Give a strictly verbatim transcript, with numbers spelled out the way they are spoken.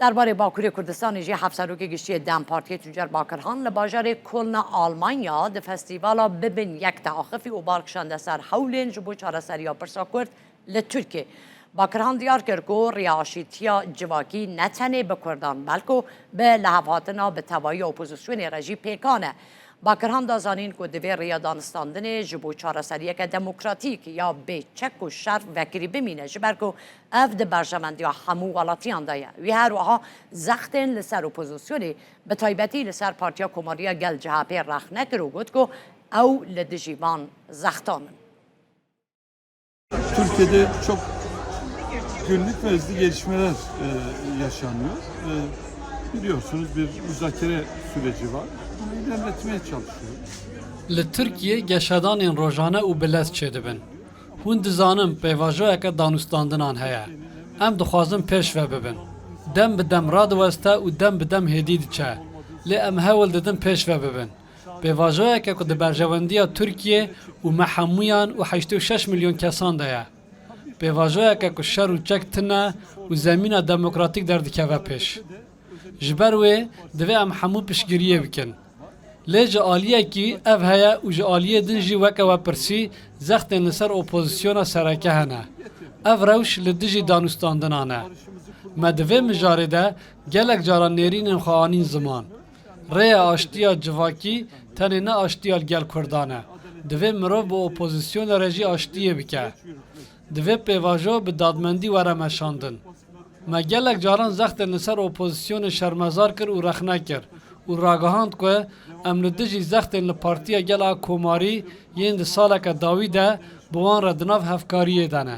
Derbarê Bakurê Kurdistanê jî Hevserokê Giştî yê dem Partiyê Tuncer Bakirhan li bajarê Kolna Almanya di festîvala Bibin Yek de axifî û bal kişande ser hewlên ji bo çareseriya pirsa Kurd li Tirkiyê. Bakirhan diyar kir ku riya aşîtiya civakî ne tenê bi Kurdan belko bi lihevhatina bi tevayî opozisyonê re jî pêkan e. Bakirhan da zanîn ku divê riya danistandinê ji bo çareseriyeke demokratîk ya bê çek û şer vekirî bimîne, ji ber ku ev di berjewendiya hemû welatiyan de ye. Wî her wiha zextên li ser opozisyonê, bi taybetî li ser Partiya Komariya Gel C H P rexne kir û got ku ew li dijî van zextan in. Türkiye'de çok günlük ve hızlı gelişmeler e, yaşanıyor. E, biliyorsunuz, bir müzakere süreci var. Bunu ilerletmeye çalışıyoruz. Li Tirkiyê geşedanên rojane û bi lez çêdibin. Hûn dizanin pêvajoyeke danûstandinan heye. Em dixwazin pêş ve bibin. Dem bi dem radiweste û dem bi dem hêdî diçe. Lê em hewl didin pêş ve bibin. Pêvajoyeke ku di berjewendiya Tirkiyê û me hemûyan û heştê û şeş milyon kesan de ye. Pêvajoyeke ku şer û çek tune û zemîna demokratîk derdikeve pêş. Ji ber wê divê em hemû piştgiriyê bikin. Lê ji aliyekî ev heye û ji aliyê din jî weke wepirsî zextên li ser opozisyona sereke hene. Ev rewş li dijî danûstandinan e. Me di vê mijarê de gelek caran nêrînên xwe anîn ziman. Rêya aştiya civakî tenê ne aştiya li gel Kurdan e. Divê mirov bi opozisyonê re jî aştiyê bike. Divê pêvajo bi dadmendî were meşandin. Me gelek caran zextên li ser opozisyonê şermezar kir û rexne kir û ragihand ku em li dijî zextên li Partiya Gel a Komarî yên di saleke dawî de bi wan re di nav hevkariyê de ne.